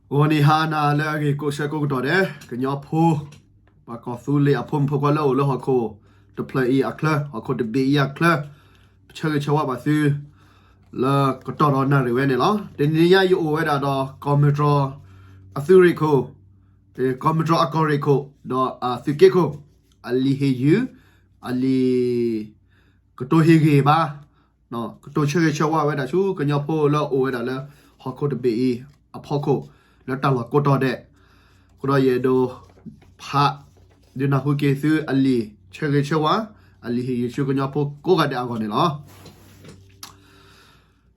ဂီၤနံၤဟါနၤလၢအဂ့ၤကိးဆၢကိးကတီၢ်ဒဲး ကညီဖိ ပှၤကီၢ်သူလ့ၤအဖိမုၣ်ဖိခွါလၢအအိၣ်လၢဟီၣ်ခိၣ်တဖျၢၣ်အံၤအချၢ ဟီၣ်ခိၣ်တဘ့ၣ်အံၤအချၢ ပဆၢဂ့ၤဆၢဝါဘၣ်သု လၢကတီၢ်ဒီးနၣ်ရံၣ်ဝဲန့ၣ်လီၤ. တနံၤညါယအိၣ်ဝဲဒၣ်ဒီး ကီၢ်မုၢ်တြီၢ်အသုးရ့ၣ်ခိၣ် ကီၢ်မုၢ်တြီၢ်အကီၢ်ရ့ၣ်ခိၣ် ဒီးအသုးက့ခိၣ် အလံာ်ဟ့ၣ်ယုၢ် အလံာ် ကတိၤဟ့ၣ်ဂံၢ်ဘါ ကတိၤဆၢဂ့ၤဆၢဝါဝဲဒၣ်ဆူကညီဖိလၢအအိၣ်ဝဲဒၣ်လၢ ဟီၣ်ခိၣ်တဘ့ၣ်အံၤအဖီခိၣ် လၢတၢ်လီၢ်ကိးတီၤဒဲး, အဃိဒီးယအဲၣ်ဒိးဖး ဒုးနၢ်ဟူက့ၤသုအလံာ်ဆၢဂ့ၤဆၢဝါ အလံာ်ဟ့ၣ်ယုၢ်ဆူကညီဖိကိးဂၤဒဲးအဂီၢ်န့ၣ်လီၤ.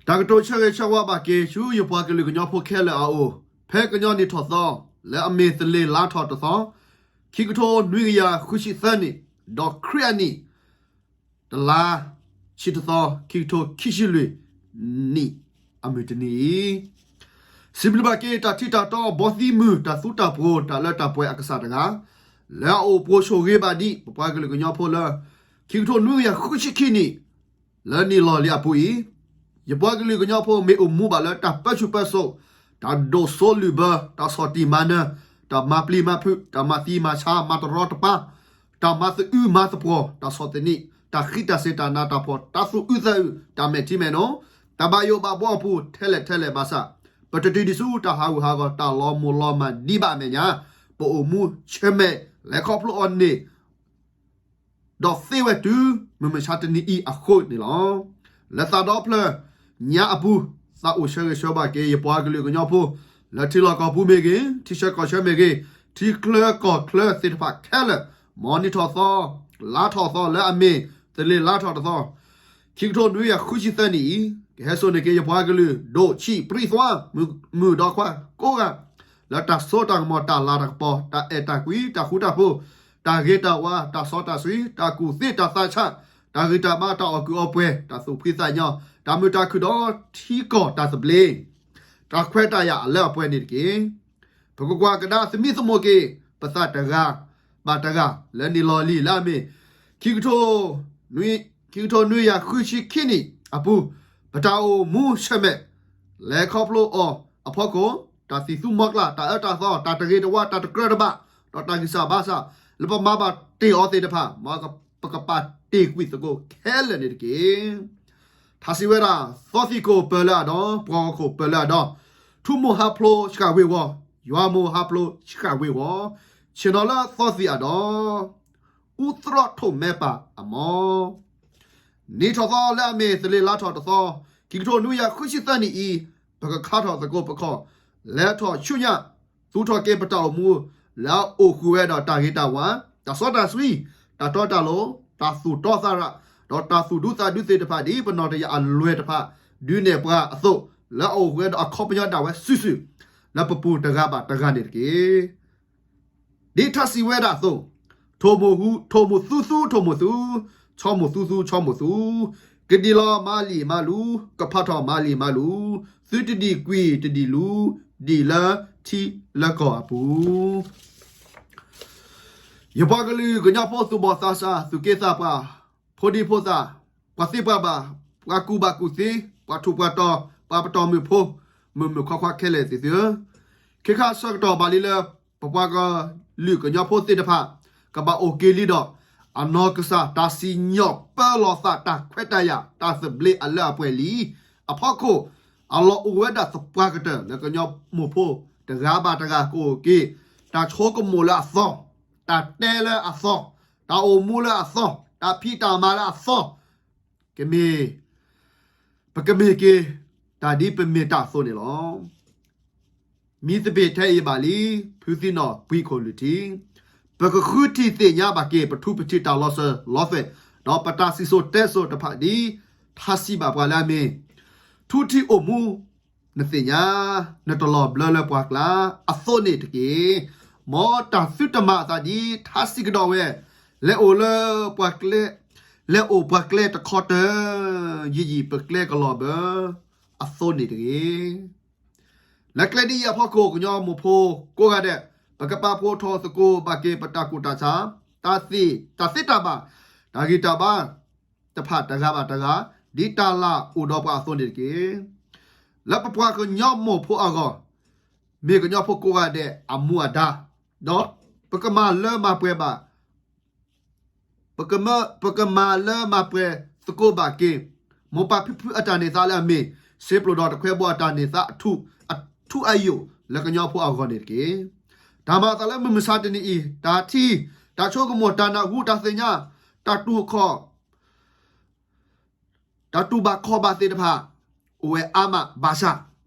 တၢ်ကတိၤဆၢဂ့ၤဆၢဝါဘၣ်က့ၤဆူယပှၤကလုာ်ကညီဖိခဲလၢာ်အအိၣ် ဖဲကညီနံၣ်ထီၣ်သီ လၢအမ့ၢ်သလ့ၤလါထီၣ်တသီ ခံကထိနွံကယၤဃုဆံသၢနံၣ်, ဒီးခရံာ်အနံၣ် တလါဆံတသီ ခံကထိခံဆံလွံၢ်နံၣ်အမုၢ်တနံၤအံၤ, စံးဘျုးဘၣ်က့ၤတၢ်ထံတၢ်တီဘီသံမုၢ် တၢ်သူတၢ်ပှိၤ တၢ်လၢတၢ်ပှဲၤအကစၢ်တဂၤ လၢအအိၣ်ပိာ်ဆိၣ်ဂ့ၤဘၣ်ဒံး ပပှၤကလုာ်ကညီဖိလၢ ခံကထိနွံကယၤဃုဆံခံနံၣ် လၢနံၣ်လီၢ်လံၤအပူၤအံၤ, ယပှၤကလုာ်ကညီဖိမ့ၢ်အိၣ်မူဘၣ်လၢတၢ်ပၢဆူၣ်ပၢစိး, တၢ်ဒိၣ်စိလုၢ်ဘၢ, တၢ်ဆီၣ်တံၢ်မၤနၢၤ, တၢ်မၤပျံၤမၤဖုး, တၢ်မၤသံမၤဆါ, မၤတရီတပါ, တၢ်မၤသအုးမၤသပှီၤ, တၢ်ဆီၣ်သနံး, တၢ်ဃံးတၢ်စ့ၤ, တၢ်နးတၢ်ဖှီၣ်, တၢ်သူၣ်အုးသးအုး, တၢ်မဲာ်ထံမဲာ်နိ, တၢ်ဘၣ်ယိၣ်ဘၣ်ဘှီအပူၤ ထဲလဲၣ်ထဲလဲၣ်ဘၣ်ဆၣ်, ပတတုၤဒံးဆူတၢ်ဟးဂူာ်ဟးဂီၤ တၢ်လီၤမိၢ်လီၤမၢ်ဒံးဘၣ်အမဲာ်ညါ, ပအိၣ်မူဆၢမဲာ် လဲၤခီဖျိအီၤန့ၣ် ဒီးသ့ဝဲတုၤမုၢ်မဆါတနံၤအံၤအဃိန့ၣ်လီၤ. လၢသးဒီဖျၢၣ်ညါအပူၤ, သးအိၣ်ဆၢဂ့ၤဆၢဝါဘၣ်က့ၤ ယပှၤကလုာ်ကညီဖိ လၢထံလီၢ်ကီၢ်ပူၤမ့ၢ်ဂ့ၤ, ထံဆၢကီၢ်ဆၢမ့ၢ်ဂ့ၤ, ထံချၢကီၢ်ချၢသ့ၣ်တဖၣ်ခဲလၢာ်, မ်နံၣ်ထီၣ်သီ, လါထီၣ်သီလၢအမ့ၢ် သလ့ၤလါထီၣ်တသီ ခံကထိနွံကယၤဃုဆံသၢနံၣ်အံၤ, ကဟဲစိာ်န့ၢ်က့ၤယပှၤကလုာ် ဒိၣ်ဆံးပြံးသွါ မုၣ်ဒီခွါကိးဂၤ, လၢတၢ်စိတၢ်ကမီၤ တၢ်လၤတၢ်ကပီၤ တၢ်အဲၣ်တၢ်ကွံ တၢ်ဃူတၢ်ဖိး တၢ်ဂ့ၤတၢ်ဝါ တၢ်စီတၢ်ဆှံ တၢ်ကူၣ်သ့တၢ်သးဆး တၢ်ဂံၢ်တၢ်ဘါ တၢ်အီၣ်ကုၢ်အီပှဲၤ တၢ်သူၣ်ဖှံသးညီ တၢ်မုာ်တၢ်ခုၣ်ဒီးထံကီၢ်တၢ်သဘျ့ တၢ်ခွဲးတၢ်ယာ်အလၢအပှဲၤန့ၣ်တက့ၢ်. ပကကွၢ်ကဒါသမံသမိးက့ၤ ပသးတဂၤဘၣ်တဂၤ လၢနံၣ်လီၢ်လံၤလၢအမ့ၢ် ခံကထိ ခံကထိနွံကယၤဃုဆံခံနံၣ်အပူၤ, ပတၢ်အိၣ်မူဆၢၣ်မဲာ် လဲၤခီဖျိအီၤအဖီခိၣ်, တၢ်သံၣ်သူမီကျၢ်, တၢ်အၢတၢ်သီ, တၢ်တဂ့ၤတဝါ, တၢ်တကြၢးတဘၣ်, ဒီးတၢ်ဂံၢ်စၢ်ဘါစၢ် လၢပမၤဘၣ်တ့ၢ်အီၤသ့ၣ်တဖၣ်, မ်ပကပာ်တ့ၢ်ကွံာ်သကိးခဲလၢာ်န့ၣ်တက့ၢ်. ထါစံးဝဲဒၣ်, သီသံၣ်ကိၣ်ပၢၢ်လၢအဒီ, ပှၤဂီၤခိၣ်ပၢၢ်လၢအဒီ, ထူမိၢ်ဟးဖျိးဆှၣ်ဝ့ၤဝီၤ, ယွၤမိၢ်ဟးဖျိးဆှၣ်ဝ့ၤဝီၤ, ဆ့ၣ်နီၤလၢသီသံၣ်အဒီ, အူသြီၣ်ထိၣ်မဲပၢ်အမီၤ နံၣ်ထီၣ်သီလၢအမ့ၢ်သလ့ၤလါထီၣ်တသီ, ခံကထိနွံကယၤဃုဆံသၢနံၣ်အံၤ, ပကခါထီၣ်သကိးပခီၣ်, လဲၤထီၣ်ဆူညါ, သူၣ်ထီၣ်က့ၤပတၢ်အိၣ်မူ, လၢအအိၣ်ဃုာ်ဝဲဒီးတၢ်ဂ့ၤတၢ်ဝါ, တၢ်စီတၢ်ဆှံ, တၢ်တီတၢ်လိၤ, တၢ်သူၣ်တီသးရး, ဒီးတၢ်သူၣ်ဒူသးဒူသ့ၣ်တဖၣ်ဒ်ပနီၢ်တယၢ်အလွဲၢ်တဖၣ်, ဒုးနဲၣ်ပှၤအသိး, လၢအအိၣ်ဃုာ်ဝဲဒီးအခီပညီဒၣ်ဝဲစုာ်စုာ်, လၢပပူၤတဂၤဘၣ်တဂၤန့ၣ်တက့ၢ်. ဒ်ထါစံးဝဲဒၣ်အသိး, ထိၣ်မိၣ်သူသူထိၣ်မိၣ်သူ, ဆီမိၣ်သူသူဆီမိၣ်သူ, ကဒံၣ်လီၤမၤလံာ်မၤလူ, ကဖးထီၣ်မၤလံာ်မၤလူ, သုတဒံၣ်ကွံာ်တဒံၣ်လူ, ဒံၣ်လၢထံလၢကီၢ်အပူၤ ယပှၤကလုာ်ကညီဖိသူၣ်ဘီၣ်သးစၢ် သူၣ်က့သးပှၢ်, ဖိဒံဖိသၣ်, ပှၤသ့ပှၤဘၣ်, ပှၤကူၣ်ဘၣ်ကူၣ်သ့, ပှၤထူးပှၤတီၤ, ပှၤပတီၢ်မုၢ်ဖိ, မုၢ်မုၢ်ခွါခွါခဲလၢာ်သ့ၣ်သုဧၢ, ခ့ခါဆၢကတီၢ်ဘၣ်လံလၢ ပပှၤကလုာ်ကညီဖိသ့ၣ်တဖၣ် ကဘၣ်အိၣ်က့ၤလံဒီး အနီၢ်ကစၢ်တၢ်စံၣ်ညီၣ်ပၢလီၤသး တၢ်ခွဲးတၢ်ယာ် တၢ်သဘျ့အလၢအပှဲၤလံအဖီခိၣ်, အလီၢ်အိၣ်ဝဲဒၣ်သပှၢ်ကတၢၢ်လၢကညီမိၢ်ဖိတဂၤဘၣ်တဂၤကအိၣ်က့ၤ တၢ်ဆိကမိၣ်လၢအသီ, တၢ်တဲလၢအသီ, တၢ်အိၣ်မူလၢအသီ, တၢ်ဖံးတၢ်မၤလၢအသီ, ကမ့ၢ် ပကမ့ၢ်က့ၤ တၢ်ဒ်ပမ့ၢ်တၢ်အသိးန့ၣ်လီၤ. မံသပ့ၤထဲအံၤဘၣ်လံ, ဖုသံနီၣ်ပှံခိၣ်လုၢ်ထံ, ပကဃုထံၣ်သ့ၣ်ညါဘၣ်က့ၤ ပထူပထံးတၢ်လီၤစၢၤလီၤသွဲၣ်, ဒီးပတၢ်စံၣ်စိၤတဲစိၤတဖၣ်ဒ် ထါစံးဘၣ်ပှၤလၢအမ့ၢ် ထူထံအိၣ်မူ နသ့ၣ်ညါ, နတလီၤဘျၢလၢပှၤကျါအသိးန့ၣ်တက့ၢ်. မ်တၢ်သုတမၤအသးဒ်ထါစံးကဒီးဝဲ, လဲၤအိၣ်လၢပှၤကျဲ, လဲၤအိၣ်ပှၤကျဲတခီတၢၢ်, ယံာ်ယံာ်ပကျဲကလီၤဘၢအသိးန့ၣ်တဂ့ၤ. လၢကျဲဒ်အံၤအဖီခိၣ် ကညီမိၢ်ဖိကိးဂၤဒဲး, ပကပာ်ဖှိၣ်ထီၣ်သကိးဘၣ်က့ၤပတၢ်ကူၣ်တၢ်ဆး, တၢ်သ့, တၢ်သ့တၢ်ဘၣ်, တၢ်ဂံၢ်တၢ်ဘါတဖၣ်တဂၤဘၣ်တဂၤ, ဒ်တၢ်လၢအိၣ်ဒီးပှၤအသိးန့ၣ်တက့ၢ်. လၢပပှၤကညီမိၢ်ဖိအဂီၢ်, မ့ၢ်ကညီဖိကိးဂၤဒဲးအမူအဒါ, ဒီးပကမၤလၢမၤပှဲၤဘၣ် ပကမၤလၢမၤပှဲၤသကိးဘၣ်က့ၤ မိၢ်ပၢ်ဖံဖုအတၢ်န့ၢ်သါလၢအမ့ၢ် စ့ပျိၢ်ဒီးတခွဲဘိအတၢ်န့ၢ်သါအထူအယိာ်လၢကညီဖိအဂီၢ်န့ၣ်တက့ၢ်. တၢ်မၤအသးလၢမုၢ်မဆါတနံၤအံၤ တၢ်ထံ တၢ်ဆိကမိၣ် တၢ်နၢ်ဟူ တၢ်သ့ၣ်ညါ တၢ်တူၢ်ခီၣ် တၢ်တူၢ်ဘၣ်ခီၣ်ဘၣ်သ့ၣ်တဖၣ် အိၣ်ဝဲအါမးဘၣ်ဆၣ်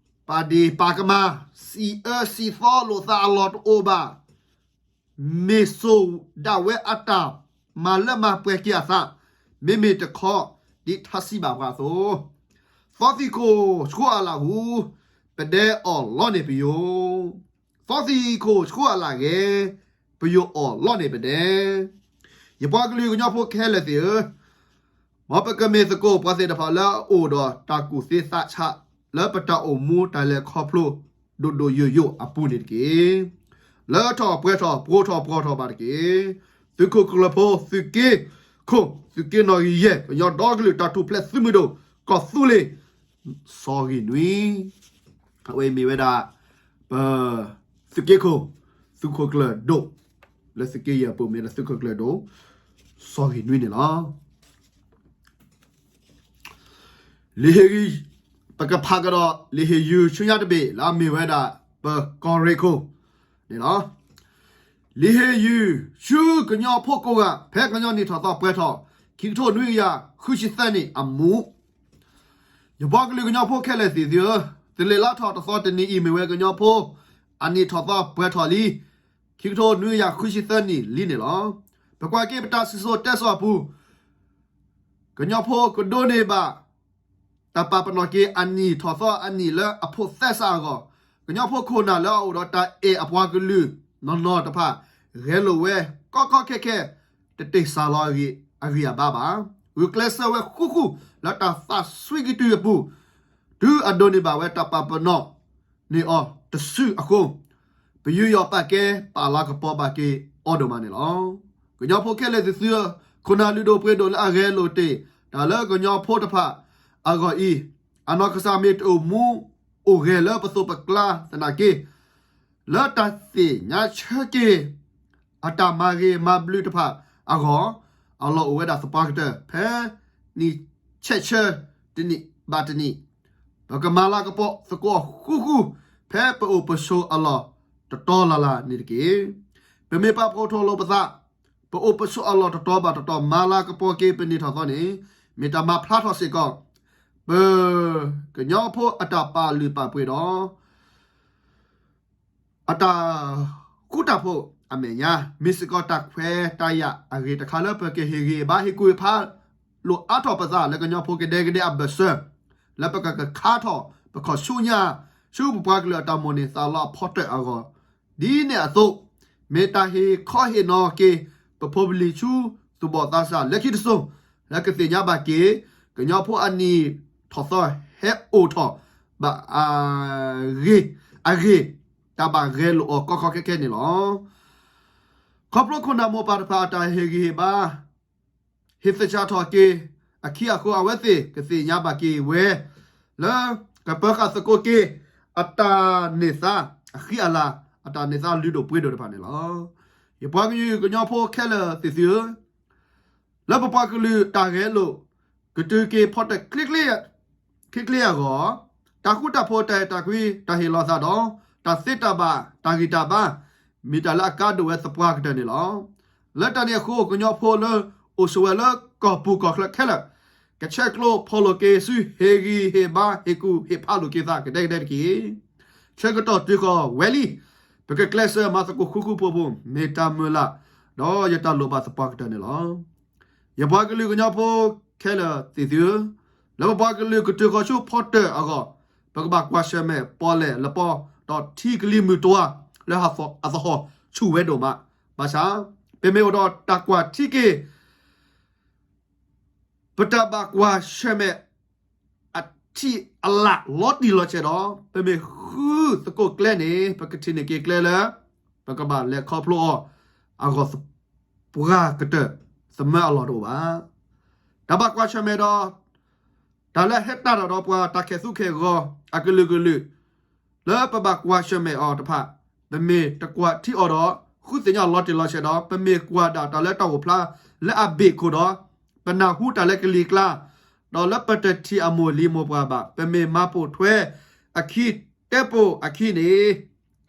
ပာ်ဒ့ၣ်ပာ်ကမၣ် စံးအၢစံးသီလိာ်သးအလီၢ်တအိၣ်ဘၣ်. မ့ၢ်စိာ်ဒၣ်ဝဲအတၢ်မၤလၢမၤပှဲၤက့ၤအသး မ့မ့ၢ်တခီ ဒ်ထါစံးဘၣ်ပှၤအသိး, သီသံၣ်ခိၣ်ဆှိအလၢ်ဟူ ပဒဲအီၣ်လီန့ၢ်ပယိၤ, သီသံၣ်ခိၣ်ဆှိအလၢ်ဂဲၤ ပယိၤအီၣ်လီန့ၢ်ပဒဲ. ယပှၤကလုာ်ကညီဖိခဲလၢာ်သ့ၣ်ဧၢ, မ်ပကမ့ၢ်သကိးပှၤသ့ၣ်တဖၣ်လၢအအိၣ်ဒီးတၢ်ကူၣ်သ့သးဆး လၢပတၢ်အိၣ်မူတၢ်လဲၤခီဖျိ ဒိၣ်ဒိၣ်ယိာ်ယိာ်အပူၤန့ၣ်တက့ၢ်. လၢထီၣ်ပှဲၤထီၣ် ပှိၢ်ထီၣ်ပှီၢ်ထီၣ်ဘၣ်တက့ၢ်. သုးခိၣ်ကျၢၢ်ဖိ သုးက့ခိၣ် သုးက့နီၣ်ဂံၢ်ယဲၢ် ကညီဒီကလုာ်တၢ်ထူၣ်ဖျဲးသုးမုၢ်ဒိၣ် ကီၢ်သူလ့ၤ စီၤဂ့ၢ်နွံ, အဝဲမ့ၢ်ဝဲဒၣ် ပ သုးက့ခိၣ် သုးခိၣ်ကျၢၢ်ဒိၣ် လၢသုးက့ယဲၢ်အပူၤ မ့ၢ်ဒၣ်သုးခိၣ်ကျၢၢ်ဒိၣ် စီၤဂ့ၢ်နွံန့ၣ်လီၤ. လံာ်ဟ့ၣ်ဂံၢ် ပကဖးကဒီး လံာ်ဟ့ၣ်ယုၢ်ဆူညါတဘ့ၣ် လၢအမ့ၢ်ဝဲဒၣ် ပကီၢ်ရ့ၣ်ခိၣ်န့ၣ်လီၤ. လံာ်ဟ့ၣ်ယုၢ်ဆူကညီဖိကိးဂၤ ဖဲကညီနံၣ်ထီၣ်သီပှဲၤထီၣ် ခံကထိနွံကယၤဃုဆံသၢနံၣ်အမူ ယပှၤကလုာ်ကညီဖိခဲလၢာ်သ့ၣ်သုဧၢ, တလ့ၣ်လါထီၣ်တသီတနံၤအံၤ မ့ၢ်ဝဲကညီဖိ အနံၣ်ထီၣ်သီပှဲၤထီၣ်လံ ခံကထိနွံကယၤဃုဆံသၢနံၣ်လံန့ၣ်လီၤ. ပကွၢ်က့ၤပတၢ်စံၣ်စိၤတဲစိၤအပူၤ ကညီဖိကဒိးန့ၢ်ဘၣ် တၢ်ပာ်ပနီၣ်က့ၤအနံၣ်ထီၣ်သီအနံၣ်လၢအဖိးသဲစးအဂီၢ်, ကညီဖိခိၣ်နၢ်လၢအအိၣ်ဒီးတၢ်အဲၣ်အပှၤကလုာ်နီၢ်နီၢ်တဖၣ် ဂဲၤလိာ်ဝဲကီကီခဲခဲ တတ့ၢ်စၢ်လီၤအဂံၢ်အဘါဘၣ်. ဂုာ်ကျဲးစၢးဝဲဃူဃူ လၢတၢ်သးစွံကတုၢ်အပူၤ တုၤအဒိးန့ၢ်ဘၣ်ဝဲတၢ်ပာ်ပနီၣ်န့ၢ်အီၤတစုအဃိ ပယူးယီၣ်ပာ်ကဲပာ်လၤကပီၤဘၣ်က့ၤအီၤဒိၣ်မးန့ၣ်လီၤ. ကညီဖိခဲလၢာ်သ့ၣ်သုဧၢ, ခိၣ်နၢ်လုၢ်ဒိၣ်ပှ့ၤဒိၣ်လၢအဂဲၤလိာ်တ့ၢ်တၢ်လၢကညီဖိတဖၣ်အဂီၢ်အံၤ, အနီၢ်ကစၢ်မ့ၢ်တအိၣ်မူအိၣ်ဂဲၤလၢပသိးပကျါသနာ်က့ လၢတၢ်သ့ၣ်ညါဆၢက့ၤ အတၢ်မၤဂ့ၤမၤဘျုးတဖၣ်အဂီၢ်, အလီၢ်အိၣ်ဝဲဒၣ်သပှၢ်ကတၢၢ် ဖဲနံၣ်ဆဲးဆၢတနံၣ်ဘၣ်တနံၣ်, ပကမၤလၤကပီၤသကိးဃူဃူ ဖဲပအိၣ်ပဆိးအလီၢ်တတီၤလၢ်လၢ်န့ၣ်တက့ၢ်. ပမ့ၢ်ပာ်ဖှိၣ်ထီၣ်လိာ်ပသး, ပအိၣ်ပဆိးအလီၢ်တတီၤဘၣ်တတီၤ မၤလၤကပီၤက့ၤပနံၣ်ထီၣ်သီန့ၣ် မ့ၢ်တၢ်မၤဖျါထီၣ်စ့ၢ်ကီး ပကညီဖိအတၢ်ပာ်လုၢ်ပာ်ပှ့ၤဒီး အတၢ်ဃူတၢ်ဖိးအမဲာ်ညါ မ့ၢ်စ့ၢ်ကီးတၢ်ခွဲးတၢ်ယာ်အဂ့ၢ်တခါလၢ ပကဟ့ၣ်ဂံၢ်ဟ့ၣ်ဘါဟ့ၣ်ကူၣ်ဟ့ၣ်ဖးလိာ်အါထီၣ်ပသးလၢကညီဖိကဒဲကဒဲအဘၢၣ်စၢၤ, လၢပကကခါထီၣ်ပခီၣ်ဆူညါ ဆူပပှၤကလုာ်အတၢ်မိၣ်န့ၢ်သးလီအဖီတၢၣ်အဂီၢ်, ဒ်န့ၣ်အသိး မ့ၢ်တၢ်ဟ့ၣ်ခီဟ့ၣ်နီၤက့ၤ ပဖိပလံၤဆူသူၣ်ဘီၣ်သးစၢ်လၢခံတစိၤ လၢကသ့ၣ်ညါဘၣ်က့ၤ ကညီဖိအနံၣ်ထီၣ်သီဟဲအိၣ်ထီၣ်ဘၣ် အဂ့ၢ် တၢ်ဘၣ်ဂဲၤလိာ်အီၤကီကီခဲခဲန့ၣ်လီၤ. ခီဖျိခိၣ်နၢ်မိၢ်ပၢ်တဖၣ်အတၢ်ဟ့ၣ်ဂံၢ်ဟ့ၣ်ဘါ ဟ့ၣ်သဆၣ်ထီၣ်က့ၤအခံအဃိ အဝဲသ့ၣ်ကသ့ၣ်ညါဘၣ်က့ၤဝဲ လၢကပၢဃာ်သကိးက့ၤ အတၢ်န့ၢ်သါအဃံအလၤ အတၢ်န့ၢ်သါလုၢ်ဒိၣ်ပှ့ၤဒိၣ်တဖၣ်န့ၣ်လီၤ. ယပှၤကလုာ်ကညီဖိခဲလၢာ်သ့ၣ်သုဧၢ, လၢပပှၤကလုာ်တၢ်ဂဲၤလိာ် ကတုၤက့ၤဖီတၢၣ်ချ့ချ့အဂီၢ်, တၢ်ဃူတၢ်ဖိး တၢ်အဲၣ်တၢ်ကွံ တၢ်ဟ့ၣ်လီၤသးဒီး တၢ်သ့တၢ်ဘၣ် တၢ်ဂံၢ်တၢ်ဘါ မ့ၢ်တၢ်လၢအကါဒိၣ်ဝဲသပှၢ်ကတၢၢ်န့ၣ်လီၤ. လၢတၢ်န့ၣ်အဃိ ကညီဖိလၢအိၣ်ဆိးဝဲလၢကီၢ်ပူၤကီၢ်ချၢခဲလၢာ် ကဆဲးကျိးဖီၣ်လိာ်က့ၤဆူ ဟ့ၣ်ဂံၢ်ဟ့ၣ်ဘါ ဟ့ၣ်ကူၣ်ဟ့ၣ်ဖးလိာ်က့ၤသးကဒဲကဒဲတက့ၢ်. ဆၢကတီၢ်တုၤဃီၤဝဲလံ, ပကကျဲးစၢးမၤသကိးဃူဃူဖိးဖိး မ့ၢ်တၢ်မုၢ်လၢ် ဒီးယတၢ်လိၣ်ဘၣ်သပှၢ်ကတၢၢ်န့ၣ်လီၤ. ယပှၤကလုာ်ကညီဖိခဲလၢာ်သ့ၣ်သုဧၢ, လၢပပှၤကလုာ်ကတုၤဃီၤဆူဖီတၢၣ်အဂီၢ်, ပကဘၣ်ကွၢ်ဆၢၣ်မဲာ်ပီၣ်လဲၣ်လပီ, ဒီးထံကလံၤမုၢ်တွၤ လၢအသဟီၣ်ဆူၣ်ဝဲဒိၣ်မး, ဘၣ်ဆၣ် ပမ့ၢ်အိၣ်ဒီးတၢ်ကွၢ်ထံက့ၤ ပတၢ်ဘၣ်ကွၢ်ဆၢၣ်မဲာ် အထံၣ်အလၣ်လီၤတံၢ်လီၤဆဲးဒီး ပမ့ၢ်ဃုသကိးကျဲန့ၣ် ပကထံၣ်န့ၢ်က့ၤကျဲလၢ ပကဘၣ်လဲၤခီဖျိအီၤ အဂီၢ်သပှၢ်ကတၢၢ် သမၢအလီၢ်တအိၣ်ဘၣ်. တၢ်ဘၣ်ကွၢ်ဆၢၣ်မဲာ်ဒီး တၢ်လၢဟဲတၢ်ဒီးပှၤတၢ်ခဲးသူခဲးဂီၤအကလုာ်ကလုာ် လၢပဘၣ်ကွၢ်ဆၢၣ်မဲာ်အီၤတဖၣ်, ပမ့ၢ်တကွၢ်ထံအီၤဒီး ဃုသ့ၣ်ညါလီၤတံၢ်လီၤဆဲးဒီး ပမ့ၢ်ကွၢ်ဒၣ်တၢ်လၢတၢ်အိၣ်ဖျါလၢအဘ့ၣ်ခိၣ်ဒီး ပနၢ်ဟူတၢ်လၢကလံၤကျါ, ဒီးလၢပတထံၣ်အမိၢ်လံၤမိၢ်ပှၢ်ဘၣ်, ပမ့ၢ်မၤပိာ်ထွဲအခံ တဲပိာ်အခံန့ၣ်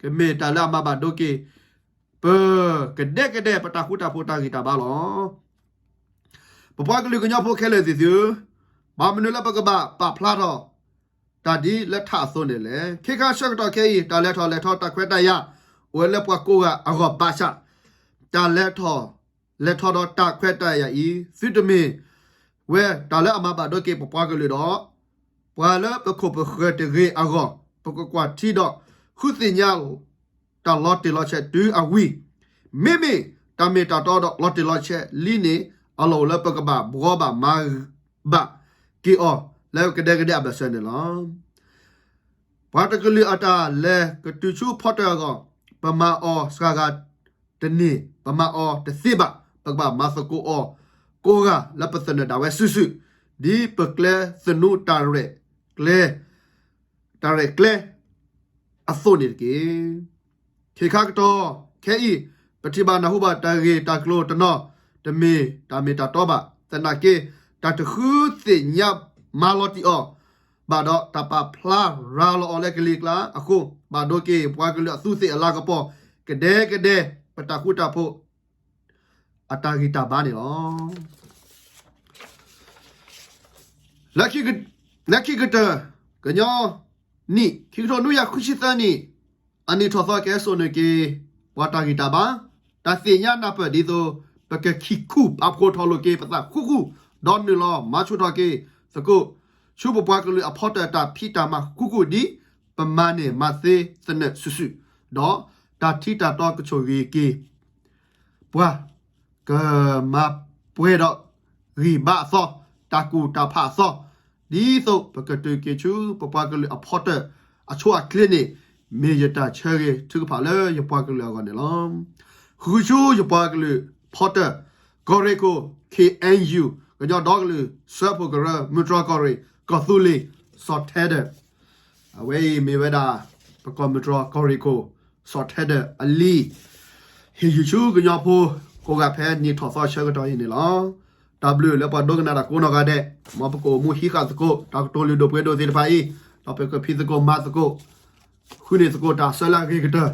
ကမ့ၢ်တၢ်လၢအမၤဘၣ်ဒိက့ၤ ပကဒဲကဒဲပတၢ်ဃူတၢ်ဖိးတၢ်ဂံၢ်တၢ်ဘါလီၤ. ပပှၤကလုာ်ကညီဖိခဲလၢာ်သ့ၣ်သုဧၢ, ဘၣ်မနုၤလၢပကဘၣ်ပာ်ဖျါထီၣ် တၢ်ဒ်လၢထးအသိးန့ၣ်လဲၣ်. ခ့ခါဆၢကတီၢ်ခဲအံၤ တၢ်လဲၤထီၣ်လဲၤထီတၢ်ခွဲးတၢ်ယာ် အိၣ်ဝဲလၢပှၤကိးဂၤအဂီၢ်ဘၣ်ဆၣ်, တၢ်လဲၤထီၣ်လဲၤထီဒီးတၢ်ခွဲးတၢ်ယာ်အံၤ သုတမ့ၢ်ဝဲတၢ်လၢအမၤဘၣ်ဒိက့ၤပပှၤကလုာ်ဒီး ပှၤလၢပခိၣ်ပဃၢၤတဂ့ၤအဂီၢ်, ပကကွၢ်ထံဒီး ဃုသ့ၣ်ညါ တၢ်လီၤတံၢ်လီၤဆဲးတုၤအဝံၤ, မ့မ့ၢ်တၢ်မ့ၢ်တၢ်တီဒီးလီၤတံၢ်လီၤဆဲးလံန့ၣ် အလီၢ်အိၣ်လၢပကဘၣ်ဘှီဘၣ်မၤဘၣ်က့ၤအီၤ လၢကဒဲကဒဲအဘၢၣ်စၢၤန့ၣ်လီၤ. ပှၤတကလုာ်အတၢ်လဲၤကတုၤဆူဖီတၢၣ်အဂီၢ်, ပမၤအီၤစှၤဂၤတန့ၢ်, ပမၤအီၤတသ့ဘၣ်, ပကဘၣ်မၤသကိးအီၤကိးဂၤလၢပသနၢၣ်ဒၣ်ဝဲစုာ်စုာ်, ဒ်ပကျဲသနူတၢ်ရဲၣ်ကျဲ တၢ်ရဲၣ်ကျဲ အသိးန့ၣ်တက့ၢ်. ခ့ခါကတီၢ်ခဲအံၤ ပထံၣ်ဘၣ်နၢ်ဟူဘၣ်တၢ်ဂ့ၢ်တၢ်ကျိၤတနီၤ တမ့ၢ်တၢ်မ့ၢ်တၢ်တီဘၣ်. သနာ်က့ တၢ်တဃုသ့ၣ်ညါမၤလီၤတံၢ်အီၤဘၣ်ဒီး တၢ်ပာ်ဖျါရၤလီၤအီၤလၢကလံၤကျါအဃိ ဘၣ်ဒိက့ၤပှၤကလုာ်အသူးသ့ၣ်အလၤကပီၤ ကဒဲကဒဲ ပတၢ်ဃူတၢ်ဖိး အတၢ်ဂံၢ်တၢ်ဘါန့ၣ်လီၤ. လၢခံကတၢၢ် ကညီနံၣ် ခံကထိနွံကယၤဃုဆံသၢနံၣ် အနံၣ်ထီၣ်သီကဟဲစိာ်န့ၢ်က့ၤ ပှၤတၢ်ဂံၢ်တၢ်ဘါ, တၢ်သ့ၣ်ညါနၢ်ပၢၢ်ဒ်သိး ပကခံခူၣ်ပာ်ဖှိၣ်ထီၣ်လိာ်က့ၤပသးဃူဃူ, ဒီးနုာ်လီၤမၤဆူၣ်ထီၣ်က့ၤသကိး ဆူပပှၤကလုာ်အဖီတၢၣ်တၢ်ဖံးတၢ်မၤဃူဃူဒ် ပမၤန့ၢ်မၤသ့သနၢၣ်စုာ်စုာ်, ဒီးတၢ်ထံတၢ်တီကဆိၣ်ဂ့ၤက့ၤ ပှၤ ကမၤပှဲၤဒီးဂံၢ်ဘါအသီ, တၢ်ကူၣ်တၢ်ဖးအသီ, ဒ်သိးပကတုၤက့ၤဆူပပှၤကလုာ်အဖီတၢၣ်အဆိအချ့န့ၣ် မ့ၢ်ယတၢ်ဆၢဂ့ၤထုကဖၣ်လၢယပှၤကလုာ်အဂီၢ်န့ၣ်လီၤ. ဃုဆူယပှၤကလုာ်ဖီတၢၣ် ကီၢ်ရ့ၣ်ခိၣ် ခ့ၣ်အဲၣ်ယူၣ် ကညီဒီကလုာ်စၢဖှိၣ်ကရၢ မုၢ်တြီၢ်ကီၢ်ရ့ၣ် ကီၢ်သူလ့ၤ စီၤထဲဒၢၣ် အဝဲအံၤမ့ၢ်ဝဲဒၣ် ပကီၢ်မုၢ်တြီၢ်ကီၢ်ရ့ၣ်ခိၣ် စီၤထဲဒၢၣ်အလံာ် ဟ့ၣ်ယုၢ်ဆူကညီဖိ ကိးဂၤဖဲနံၣ်ထီၣ်သီဆၢကတီၢ်အံၤန့ၣ်လီၤ. တၢ်ဘျုးလၢပှၤဒိကနၣ်တၢ်ကိးနီၢ်ဂၤဒဲး, မ်ပကအိၣ်မူဟံးဃာ်သကိး တၢ်ကတိၤလုၢ်ဒိၣ်ပှ့ၤဒိၣ်သ့ၣ်တဖၣ်အံၤ, ဒီးပကဖံးသကိးမၤသကိး, ဃုန့ၢ်သကိးတၢ်ဆၢလၢအဂ့ၤကတၢၢ်,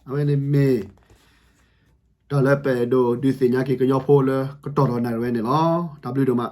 အဝဲန့ၣ်မ့ၢ် တၢ်လၢပအဲၣ်ဒိးဒုးသ့ၣ်ညါက့ၤကညီဖိလၢကတီၢ်ဒီးနၣ်ရံၣ်ဝဲန့ၣ်လီၤ. တၢ်ဘျုးဒိၣ်မး.